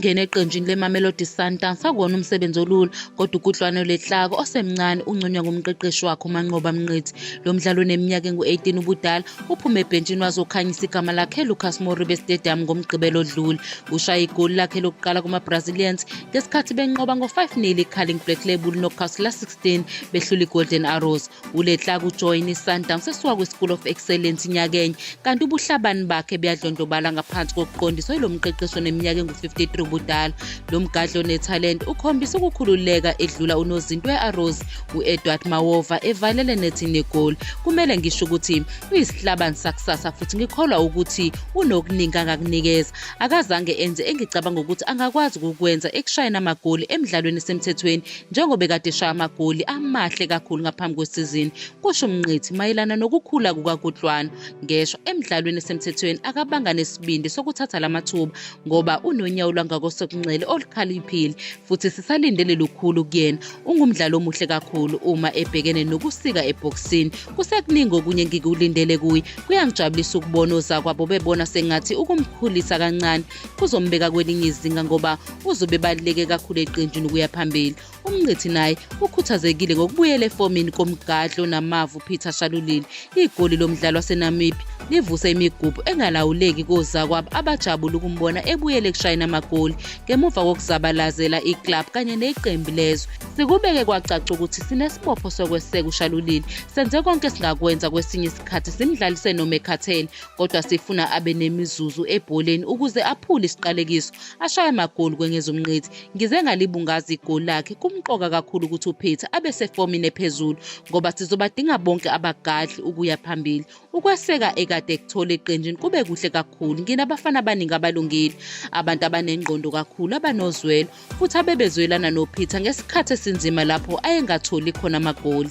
Ukungena eqenjini leMamelodi Sundowns akuwona umsebenzi olula kodwa uKutlwano Letlako osemncane unconywa ngumqeqeshi wakhe uManqoba Mnqithi. Lo mdlali oneminyaka engu-18 ubudala uphume ebhentshini wazokhanyisa igama lakhe eLucas Moribe Stadium ngoMgqibelo odlule. Ushaye igoli lakhe lokuqala kuma-Brazilians ngesikhathi benqoba ngo-5-0 iCarling Black Label Knockout Last 16 behlula iGolden Arrows. ULetlaka ujoyine iSundowns esuka kwiSchool of Excellence nyakenye kanti ubuhlabani bakhe buyadlondlobala ngaphansi kokuqondiswa yilo mqeqeshi oneminyaka engu-53 ubudala. Lo mgadli onethalente ukhombisa ukukhululeka edlula unozinti we-Arrows u-Edward Mawova evalele nethini negoli. Kumele ngisho ukuthi uyisihlabani sakusasa futhi ngikholwa ukuthi unokuningi angakunikeza. Akazange enze engicabanga ukuthi angakwazi ukukwenza ekushayeni amagoli emidlalweni esemthethweni njengoba ekade eshaya amagoli amahle kakhulu ngaphambi kwesizini, kusho uMnqithi mayelana nokukhula kukaKutlwano. Ngeshwa emidlalweni esemthethweni akabanga nesibindi sokuthatha la mathuba ngoba unonyawo lwangakosokunxele olukhaliphile futhi sisalindele lukhulu kuyena. Ungumdlali omuhle kakhulu uma ebhekene nokusika ebhokisini. Kusekuningi okunye engikulindele kuye. Kuyangijabulisa ukubona ozakwabo bebona sengathi ukumkhulisa kancane kuzombeka kwelinye izinga ngoba uzobe ebaluleke kakhulu eqenjini ukuya phambili. UMngqithi naye ukhuthazekile ngokubuyela efomini komgadli onamava uPeter Shalulile. Igoli lomdlali waseNamibia livuse imigubho engalawuleki kozakwabo abajabule ukumbona ebuyele ekushayeni amagoli ngemuva kokuzabalazela iklabhu kanye neqembu lezwe. Sikubeke kwacaca ukuthi sinesibopho sokweseka uShalulile. Senze konke esingakwenza kwesinye isikhathi simdlalise noma ekhathele kodwa sifuna abe nemizuzu ebholeni ukuze aphule isiqalekiso ashaye amagoli kwengeza uMnqithi. Ngize ngalibungaza igoli lakhe kumqoka kakhulu ukuthi uPeter abe sefomini ephezulu ngoba sizobadinga bonke abagadli ukuya phambili. Ukweseka ekade ekuthola eqenjini kube kuhle kakhulu. Nginabafana abaningi abalungile, abantu abanengqondo kakhulu, abanozwelo futhi abebezwelana noPeter ngesikhathi esinzima lapho ayengatholi khona amagoli.